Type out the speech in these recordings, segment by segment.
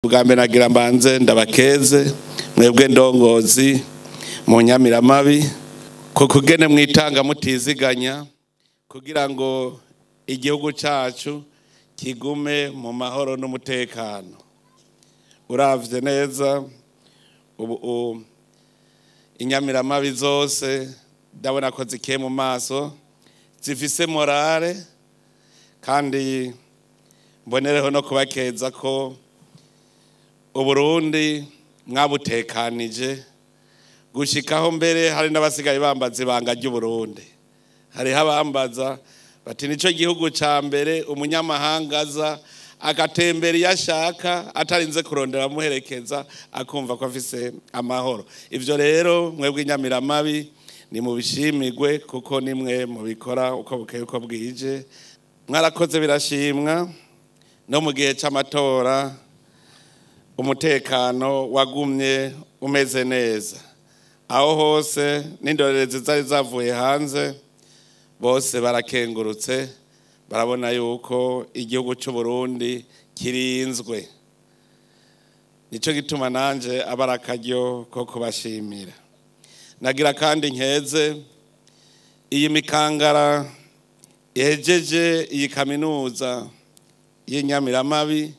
Bwa mbere nagira mbanze ndabakeze mwebwe ndongozi mu Nyamiramabi ku kugene mwitanga mutiziganya kugira ngo igihugu cacu kigume mu mahoro n'umutekano. Uravye neza ubu inyamiramabi zose ndabona ko zikeye mu maso, zifise morale, kandi mbonereho no kubakeza ko Uburundi mwabutekanije gushikaho mbere hari n'abasigaye bambaza ibanga ry'Uburundi. Hariho abambaza bati nico gihugu ca mbere umunyamahanga aza agatembera iyo ashaka atarinze kurondera amuherekeza, akumva ko afise amahoro. Ivyo rero mwebwe inyamiramabi ni mubishimirwe kuko nimwe mubikora uko bukeye uko bwije. Mwarakoze birashimwa no mu gihe c'amatora umutekano wagumye umeze neza. Aho hose n'indorerezi zari zavuye hanze bose barakengurutse, barabona yuko igihugu c'u Burundi kirinzwe. Nico gituma nanje abara akaryo ko kubashimira. Nagira kandi nkeze iyi mikangara ihejeje iyi kaminuza y'Inyamiramabi,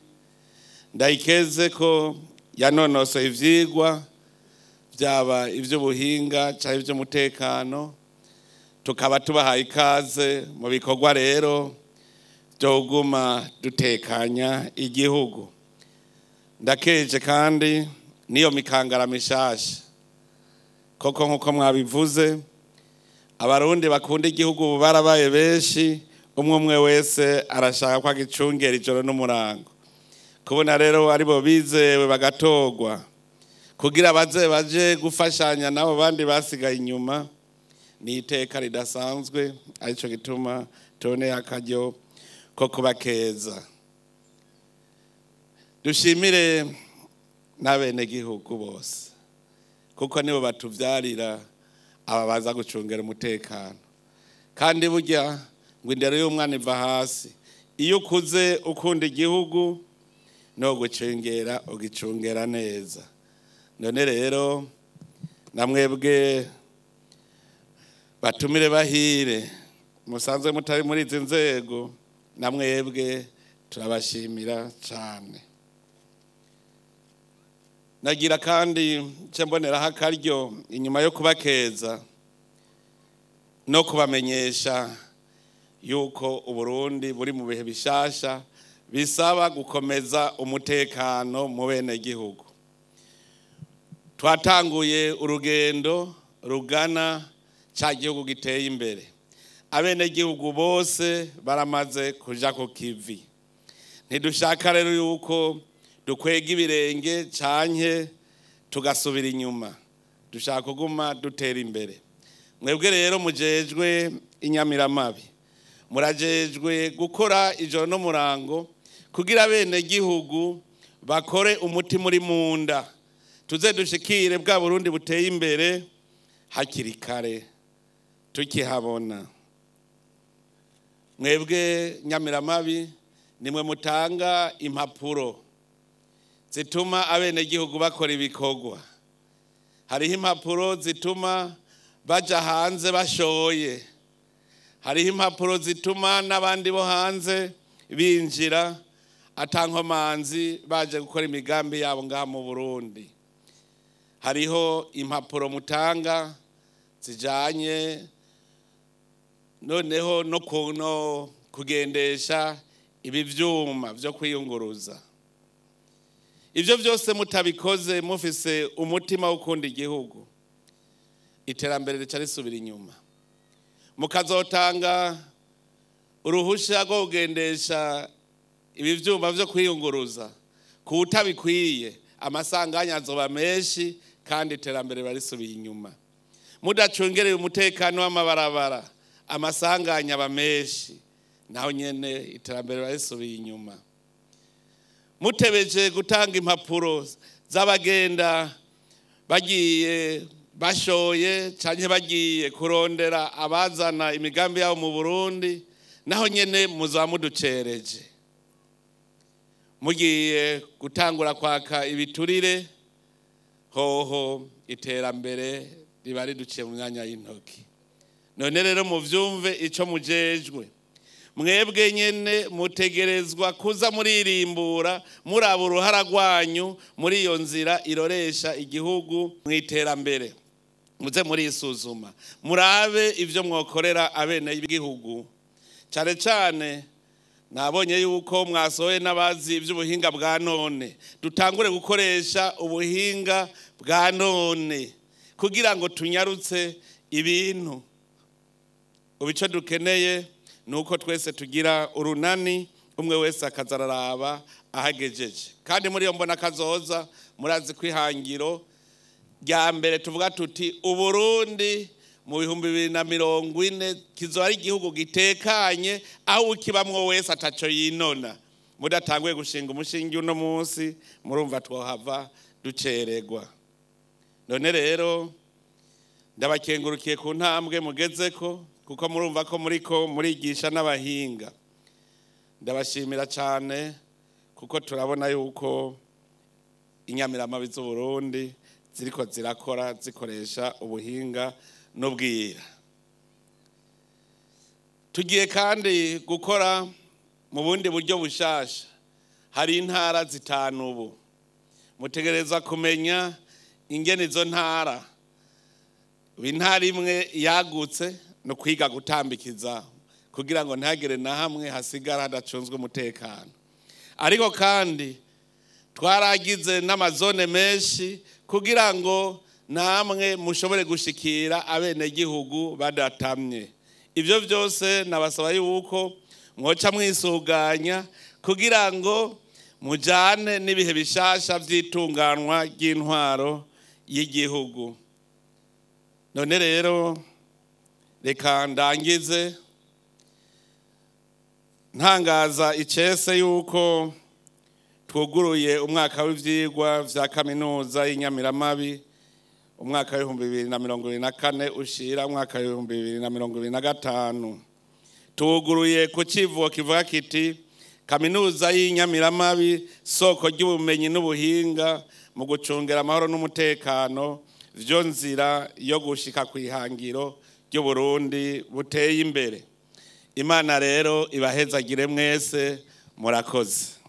ndayikeze ko yanonosoye ivyigwa byaba ivy'ubuhinga canke ivy'umutekano, tukaba tubahaye ikaze mu bikorwa rero byo kuguma dutekanya igihugu. Ndakeje kandi niyo mikangara mishasha koko nkuko mwabivuze, abarundi bakunda igihugu barabaye benshi, umwe umwe wese arashaka ko agicungera ijoro n'umurango. Kubona rero aribo bizewe bagatorwa kugira baze baje gufashanya nabo bandi basigaye inyuma ni iteka ridasanzwe, arico gituma tuboneye akaryo ko kubakeza. Dushimire n'abenegihugu bose kuko nibo batuvyarira aba baza gucungera umutekano. Kandi burya ngo indero y'umwana iva hasi, iyo ukuze ukunda igihugu no gucungera ugicungera neza. None rero namwebwe batumire bahire musanzwe mutari muri izi nzego, namwebwe turabashimira cyane. Nagira kandi nce mboneraho akaryo inyuma yo kubakeza no kubamenyesha yuko Uburundi buri mu bihe bishasha bisaba gukomeza umutekano mu bene gihugu. Twatanguye urugendo rugana ca gihugu giteye imbere. Abene gihugu bose baramaze kuja ku kivi. Ntidushaka rero yuko dukwega ibirenge canke tugasubira inyuma. Dushaka kuguma dutera imbere. Mwebwe rero mujejwe inyamiramabi, murajejwe gukora ijoro n'umurango kugira bene gihugu bakore umuti muri munda, tuze dushikire bwa Burundi buteye imbere hakiri kare tukihabona. Mwebwe nyamiramabi nimwe mutanga impapuro zituma abene gihugu bakora ibikorwa. Hariho impapuro zituma baja hanze bashoye, hariho impapuro zituma n'abandi bo hanze binjira atankomanzi baje gukora imigambi yabo ngaha mu Burundi. Hariho impapuro mutanga zijanye noneho no kugendesha ibi vyuma vyo kwiyunguruza. Ivyo vyose mutabikoze mufise umutima wo gukunda igihugu, iterambere rica risubira inyuma. Mukazotanga uruhusha rwo kugendesha ibi vyuma vyo kwiyunguruza kutabikwiye, amasanganya azoba menshi kandi iterambere barisubiye inyuma. Mudacungereye umutekano w'amabarabara, amasanganya aba menshi, naho nyene iterambere barisubiye inyuma. Mutebeje gutanga impapuro z'abagenda bagiye bashoye canke bagiye kurondera abazana imigambi yabo mu Burundi, naho nyene muzaba muducereje. Mugiye gutangura kwaka ibiturire, hoho iterambere riba riduciye mu myanya y'intoki. None rero muvyumve ico mujejwe. Mwebwe nyene mutegerezwa kuza muririmbura, muraba uruhara rwanyu muri iyo nzira iroresha igihugu mu iterambere. Muze murisuzuma, murabe ivyo mwokorera abene b'igihugu. Cane cane nabonye yuko mwasohoye n'abazi ivy'ubuhinga bwa none. Dutangure gukoresha ubuhinga bwa none kugira ngo tunyarutse ibintu. Ubu ico dukeneye nuko twese tugira urunani, umwe wese akazararaba ahagejeje. Kandi muri iyo mbona kazoza, murazi kwihangiro rya mbere tuvuga tuti Uburundi mu 2040 kizoba ari igihugu gitekanye, aho ukibamwo wese ataco yinona. Mudatanguye gushinga umushinge uno munsi, murumva twohava duceregwa. None rero ndabakengurukiye ku ntambwe mugezeko, kuko murumva ko muriko murigisha n'abahinga. Ndabashimira cyane kuko turabona yuko inyamiramabi z'Uburundi ziriko zirakora zikoresha ubuhinga n'ubwira. Tugiye kandi gukora mu bundi buryo bushasha. Hari intara 5 ubu. Mutegereza kumenya ingene izo ntara. Intara imwe yagutse no kwiga gutambikiza kugira ngo ntihagire na hamwe hasigara hadacunzwe umutekano. Ariko kandi twaragize n'amazone menshi kugira ngo namwe mushobore gushikira abenegihugu badatamye. Ivyo vyose nabasaba yuko mwoca mwisuganya kugira ngo mujane n'ibihe bishasha vy'itunganwa ry'intwaro y'igihugu. None rero reka ndangize ntangaza icese yuko twuguruye umwaka w'ivyigwa vya kaminuza y'Inyamiramabi, umwaka w'ibihumbi bibiri na mirongo ibiri na kane ushira umwaka w'ibihumbi bibiri na mirongo ibiri na gatanu. Tuguruye ku civugo kivuga kiti kaminuza y'Inyamiramabi, soko ry'ubumenyi n'ubuhinga mu gucungera amahoro n'umutekano, vyo nzira yo gushika kw'ihangiro ry'Uburundi buteye imbere. Imana rero ibahezagire mwese, murakoze.